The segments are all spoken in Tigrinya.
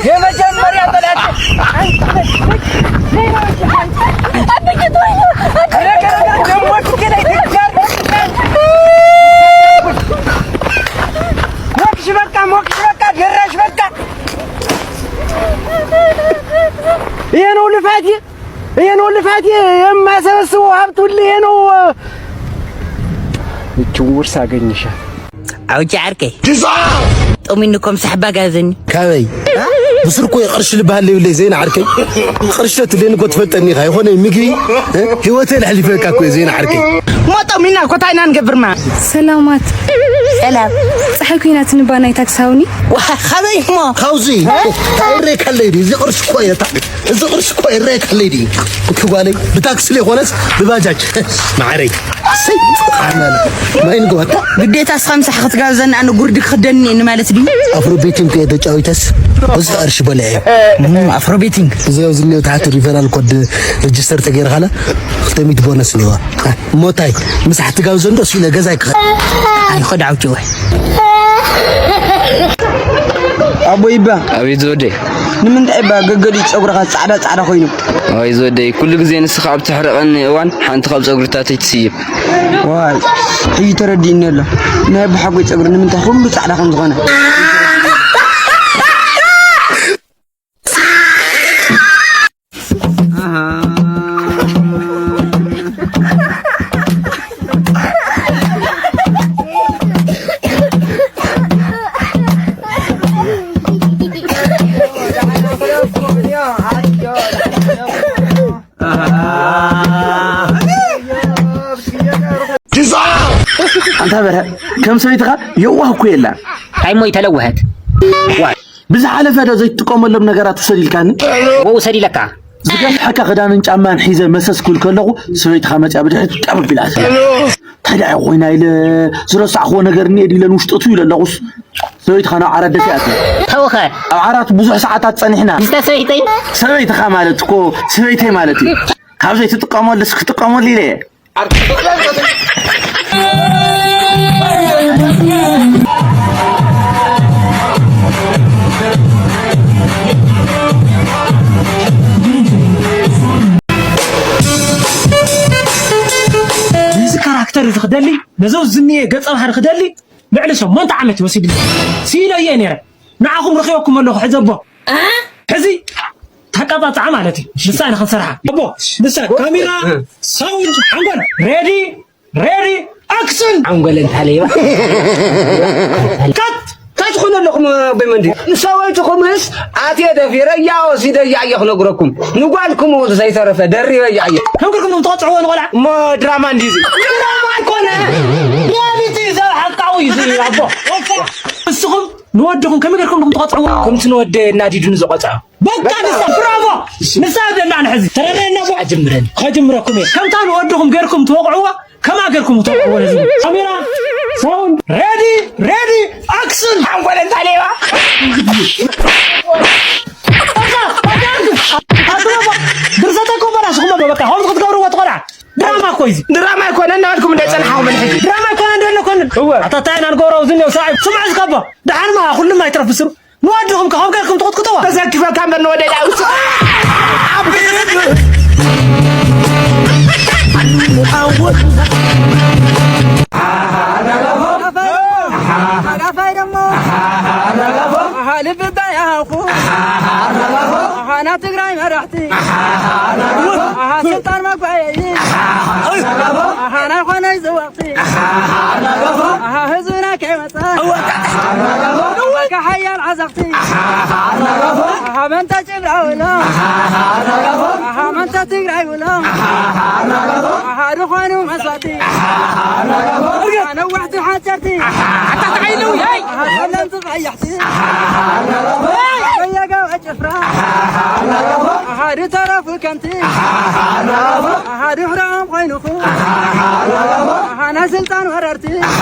የመጀመሪያ ጠላት። ሞክሽ በቃ፣ ሞክሽ በቃ፣ ደራሽ በቃ። ይሄ ነው ልፋቴ፣ ይሄ ነው ልፋቴ። የማሰበስበው ሀብት ሁሉ ይሄ ነው። እችን ውርስ አገኘሻት። ኣውጃ ዓርከይ። ጥሙይ ንኮም ሳሕባ ጋብዘኒ። ካበይ? ብስር እኮ ቅርሺ ልበሃል ዘይብለይ ዜና ዓርከይ። ቅርሺ ትብለኒ እኮ ትፈልጠኒ ኢኻ። ይኾነ ምግቢ፣ እ? ህይወተይ ለሕሊፈካ እኮ ዜና ዓርከይ። ሞ ጠሙይና እኮ እንታይ ኢና ንገብርና? ሰላማት። ሰላም። ፀሓይ ኮይና ትንባ ናይ ታክሲ ሃውኒ። ዋ፣ ካበይ እሞ? ካውዚ። ታውሬ ካለይ ድዩ? እዚ ቅርሺ እኮ እየ። እዚ ቅርሺ እኮ ይረኣየካለይ ድዩ? እኪ ጓለይ፣ ብታክሲ ዘይኮነስ ብባጃጅ። ማዕረይ። እሰይ፣ ቃና። ማይ ንግባታ። ግዴታ እስኻ ምሳሕ ክትጋብዘኒ ኣነ ጉርዲ ክኽደኒ እየ ማለት ድዩ? ኣፍሮ ቤቲንግ እየ ተጫዊተስ፣ ብዙሕ ቅርሺ በልዐ እየ። እም፣ ኣፍሮ ቤቲንግ። እዚ ኣብዚ እኒኦ ታሕቲ ሪፈራል ኮድ ሬጅስተር ተገይርካላ፣ ክልተ ሚእቲ ቦነስ እኒዋ። እሞ እንታይ፣ ምሳሕ ትጋብዘ እንዶ፣ እሱ ኢለ ገዛ ይክኸ-፣ ኣይኸድ ዓውጭ ወይ። ኣቦ ይባ። ኣቤት ዝወደይ። ንምንታይ እባ ገገሊኡ ጸጉርኻ ጻዕዳ ጻዕዳ ኮይኑ? ኣይ ዝወደይ፣ ኩሉ ግዜ ንስኻ ኣብ ትሕረቐኒ እዋን ሓንቲ ካብ ጸጉርታተይ ትስይብ። ዋይ፣ ሕጂ ተረዲእኒ ኣሎ። ናይ ኣቦሓጎይ ጸጉሪ ንምንታይ ኩሉ ጻዕዳ ከም ዝኾነ። ኣንታ በርሀ፣ ከም ሰበይትኻ የዋህ እኮ የላን። እንታይ እሞ ይተለወሀት? ዋ፣ ብዝሓለፈ ዶ ዘይትጥቀመሎም ነገራት ውሰድ ኢልካኒ? እዎ ውሰድ ኢለካ። ዝገፍሐካ ክዳንን ጫማን ሒዘ መሰስ ክብል ከለኹ ሰበይትኻ መፂኣ ብድሕሪት ጠበብ ኢላ ኣትያ። እንታይ ደኣ ኮይና ኢለ ዝረሳዕክዎ ነገር እኒኤ ድዩ ኢለ ንውሽጢ እትው ኢለ ኣለኹስ ሰበይትኻ ናብ ዓራት ደፊኣትኒ። ተውኸ። ኣብ ዓራት ብዙሕ ሰዓታት ጸኒሕና። ምስታ ሰበይተይ? ሰበይትኻ ማለት እኮ ሰበይተይ ማለት እዩ። ካብ ዘይትጥቀመሉስ ክጥቀመሉ ኢለ እየ። ነዚ ካራክተር እዚ ክደሊ፣ ነዚ ዝኒኤ ገጸ ባህሪ ክደሊ፣ ልዕሊ ሸሞንተ ዓመት እዩ ወሲድኒ። ስኢለ እየ ነይረ። ንዓኹም ረኺበኩም ኣለኹ፣ ሕዚ ኣቦ። እ? ሕዚ ተቃጻጽዓ ማለት እዩ። ንሳ ኢና ክንሰርሓ። ኣቦ፣ ንሳ ካሜራ፣ ሳውንድ፣ ሓንጎል፣ ሬዲ፣ ሬዲ፣ ኣክሽን! ሓንጎል እንታለይባ። ካት! እንታይ ትኾኑ ኣለኹም፣ ኣቦይ መንዲ? ንሰበይትኹምስ ኣትየ ደፊረያ፣ ወሲደያ እየ ክነግረኩም። ንጓልኩም እውን ዘይተረፈ ደሪበያ እየ። ከም ገርኩም ነው ትቐጽዕዎ ንቆልዓ? እሞ ድራማ እንድዩ እዚ። ድራማ ኣይኮነ። ሪያሊቲ እዩ፣ ዘ-፣ ሓቃዊ እዩ፣ እዚ ኣቦ። ንስኹም ንወድኹም ከመይ ገርኩም ዲኹም ትቐጽዕዎ? ከምቲ ንወደ እናዲዱ ንዝቐጽዖ። በቃ ንሳ፣ ብራቮ! ንሳ ደላ ንሕዚ። ተረዳእና ኣቦ? ኣጅምረን። ከጅምረኩም እየ። ከምታ ንወድኹም ገርኩም ትወቕዕዎ፣ ከማ ገርኩም ትወቕዕዎ ነዚ። ካሜራ፣ ሳውንድ፣ ሬዲ፣ ሬዲ፣ ኣክሽን! ሓንጎል እንታለይባ። በቃ፣ በቃ፣ ኣትረቦ። ድርሰት እኮ በላሽኹም፣ በቃ፣ ከምዚ ክትገብርዎ ትኾና። ድራማ እኮ እዩ። ድራማ ኣይኮነ እናበልኩም እንዳይጸናሕኹም ብልሕጂ። ድራማ ኣይኮነ እንደሎ ኮነ። እወ። ኣታ ታይ ኢና ንገብሮ ኣብዚ እኒኦ ሰብኣይ። ስምዑ እስከ ኣቦ። ደሓንማ ኩሉም ኣይትረፍስሩ። ንወድኹም ከ ከም ገርኩም ትቕጥቅጥዎ። ተሰኪፈካ እምበር ንወደይ ዳዊት። ኣጋፋይ ደሞ። ኣሃ፣ ልቢ ባያኹ። ኣሃ፣ ናይ ትግራይ መራሕቲ። ኣሃ፣ ስልጣን መጓየዪ። ኣሃ፣ ናይ ኾነይ ዝወቕቲ። ኣሃ፣ ህዝብና ከይወፀ። ኣሃ፣ ሓያል ዓዘቕቲ። ኣሃ፣ መንታ ጭብራ ውሎ። ኣሃ፣ መንታ ትግራይ ውሎ። ኣሃ፣ ድኾኑ መስዋእቲ። ኣሃ፣ ነዋሕቲ ሓጨርቲ። ኣታ ተዓይነው፣ ያይ! ኣሃ፣ ጸለምቲ ቀያሕቲ። በየጋው ጭፍራ። ኣሃ፣ ድተረፉ ከንቲ። ኣሃ፣ ድሕሮም ኮይኑኹ። ኣሃ፣ ናይ ስልጣን ወረርቲ። ኣሃ፣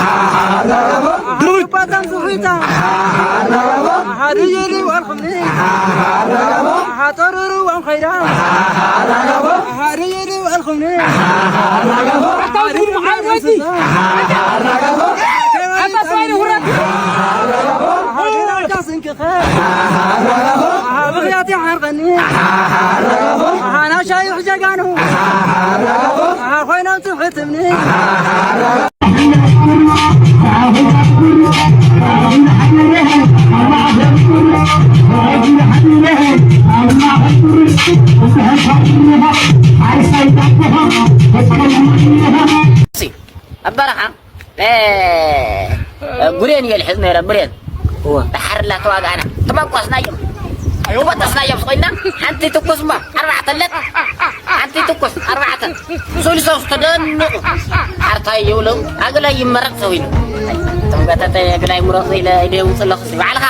ድባታም ስኺታ። ኣሃ፣ ድይሪ ወልኹምኒ። ኣሃ፣ ጠሩሩ ወንኸይዳ። ኣሃ፣ ድይሪ ወልኹምኒ። ኣታ ስዋይኒ ውረድ። ኣሃ፣ ድናዳ ስንክኸ። ሓርቀኒ ኣሃ ናሻ ይሕሸጋኑ ኣሃ ኮይኖም ጽሑትምኒ ኣብ በረኻ ብሬን እየ ልሕዝ ነይረ። ብሬን እወ። ድሓር ላ ተዋጋእና ተመቆስናዮም ተበጠስናዮም ስኮይና ሓንቲ ትኩስ እሞ ኣርባዕተ ለት ሓንቲ ትኩስ ኣርባዕተ ሶሊሶስ ተደንቑ ሓርታይ ይብሉ ኣግላይ ይመረቕ ሰው ኢሉ ተምገተተ ግላይ ምረቕ ኢለ ኢደ ውፅለኹ ባዕልኻ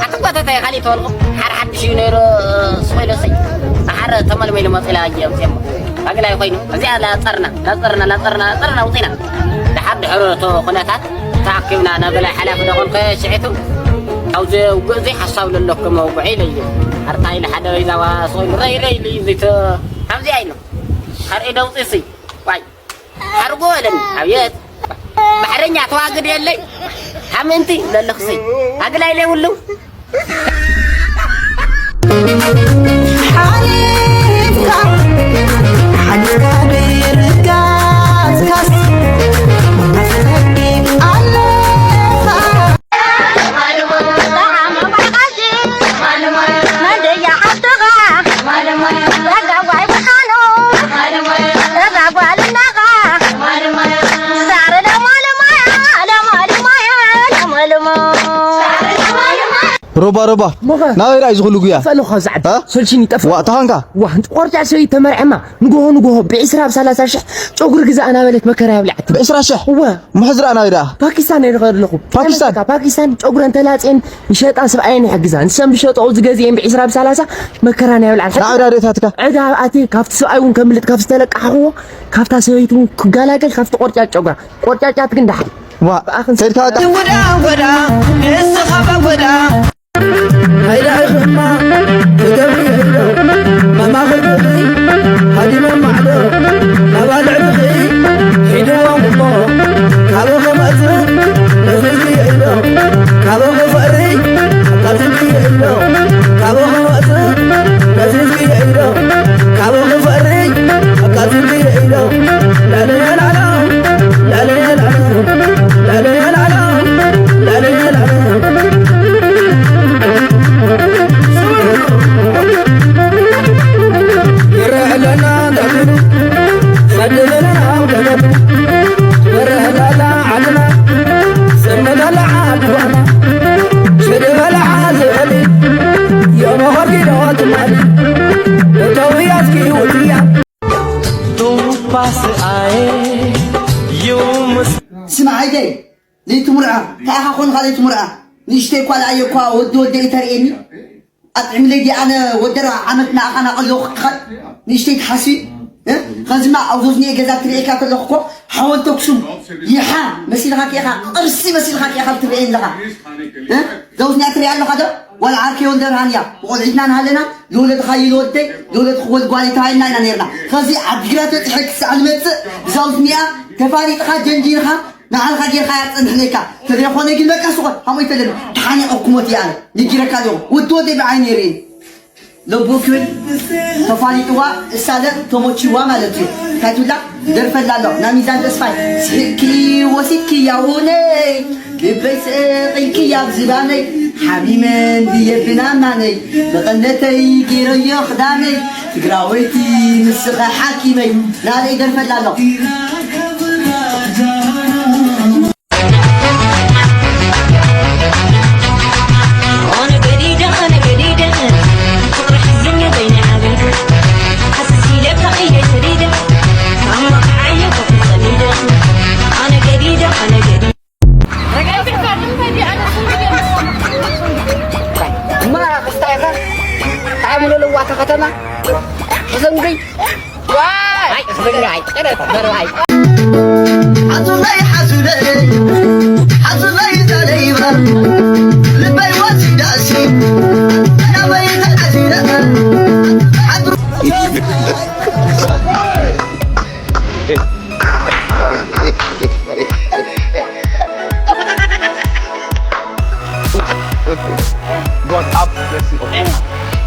ኣትጓተተ ካሊእ ተወልቑ ሓር ሓድሽ እዩ ነይሩ ስኮይለሰይ ሓር ተመልመይሉ መፅላ እየምፅሞ ኣግላይ ኮይኑ እዚኣ ላፀርና ላፀርና ላፀርና ላፀርና ውፅና ድሓር ድሕሪ እቲ ኩነታት ተኣኪብና ናበላይ ሓላፊ ደኾንከ ሽዒቱ ኣብዚ ውግእ እዚ ሓሳብ ለለኩም መውግዒ ኢለ እዩ ኣርታይ ንሓደ ዛዋ ስኮይሉ ረይ ረይ ኢሉ እዩ ዝት ኣብዚኣ ኢሉ ሓርኢ ደውፂ ሲ ዋይ ሓርጎ ኢለኒ ኣብየት ባሕረኛ ተዋግድ የለይ ሓምንቲ ለለኽሲ ኣግላይ ለይብሉ ሓሊፍካ ሓሊፍካ ብርጋጽካስ መፍለጊ ኣለኻ ሮባ ሮባ ናበይ ርኣይ ዝኽሉ ጉያ ጠፍእ ኣለኹ ካብዚ ዓዲ እ? ሰልችኒ ጠፍእ ዋ ተኾንካ ዋ ቆርጫ ሰበይቲ ተመርዐማ ንጎሆ ንጎሆ ብዒስራ ብሰላሳ ሽሕ ጨጉሪ ግዛእ እናበለት መከራ የብልዓት ብዕስራ ሽሕ እወ ምሕዝራ ናበይ ደኣ ፓኪስታን እየ ዝኸድ ኣለኹ ፓኪስታን? ኣሜሪካ ፓኪስታን ጨጉረን ተላፅየን ይሸጣ ስብኣየን ይሕግዛ ንሰን ብሸጠኦ ዝገዝኤን ብዒስራ ብሰላሳ መከራን የብልዓት ናበይ ደኣ ደታትካ ዕዳ ኣብኣትየ ካብቲ ሰብኣይ እውን ከምልጥ ካብ ዝተለቃሕኽዎ ካብታ ሰበይቲ እውን ክገላገል ካብቲ ቆርጫጭ ጨጉራ ቆርጫጫት ግን ደሓን ዋ ከድካ በቃ ወዳ ወዳ ንስኻ በጎዳ ኣይዳ ኢኽማ ትገብሪ የሎ መማኽርትኺ ሃዲመ ማዕዶ ናባልዕትኺ ሒድዎም እሞ ካብኺ መእዝን ነዚዚ የሎ ካብኺ ፍቕሪ ኣቃትልኪ የሎ ካብኺ መእዝን ነዚዚ የሎ ካብኺ ፍቕሪ ኣቃትልኪ የሎ ላለ ላለ ላለ ላለ ላለ ላለ ላለ ስምዓ ኢደይ ለይትምርዓ እንታይ ኢኻ ኮንኻ ለይትምርዓ ንእሽተይ እኳ ለኣየ እኳ ወዲ ወደይ ተርእየኒ ኣጥዕምለይ ዲ ኣነ ወደራ ዓመት ንኣኻ ናቐለኹ ክኸድ ንእሽተይ ትሓስቢ ኸዚ ማ ኣብ ዞዝኒኤ ገዛ ትርእየካ ከለኹ እኮ ሓወልቲ ኣክሱም ይሓ መሲልኻ ኪኢኻ ቅርሲ መሲልኻ ኪኢኻ ትርእየኒ ኣለኻ ዞዝኒኣ ትርእያ ኣለኻ ዶ ዋላ ዓርከይ ወልደብርሃን እያ ብቆልዒትና ንሃለና ዝወለድኻዮ ዝወደይ ዝወለድኽዎ ዝጓለይ ተባሂልና ኢና ነርና ኸዚ ዓዲግራት በፂሐ ክሳዕ ዝመፅእ ብዛውዝኒኣ ተፋሊጥኻ ጀንጂርኻ ንዓልኻ ጌርካ እያ ትጸንሕ ነይካ ተዘይኾነ ግን በቃ ስቆ ሃሞ ይፈለኒ ተሓኒቐ ክሞት እየ ኣነ ነጊረካ ኣለኹ ወዲ ወደይ ብዓይነይ ርእየ ለቦ ክብል ተፋሊጥዋ እሳለ ተሞቺዋ ማለት እዩ እንታይ ትብላ ደርፈላ ኣሎ ናይ ሚዛን ተስፋይ ስሕቅኪ ወሲድኪ ያውነይ ልበይ ስቂልኪ ኣብ ዝባነይ ሓሚመ እንድየ ብናማነይ መቐነተይ ገይረዮ ክዳነይ ትግራወይቲ ንስኸ ሓኪመይ ናበይ ደርፈላ ኣሎ ሓዙለይ ሓዙለይ ሓዙለይ ዛለይባ ልበይ ወሲዳሲ ናበይ ተዓዚረ God have mercy upon us.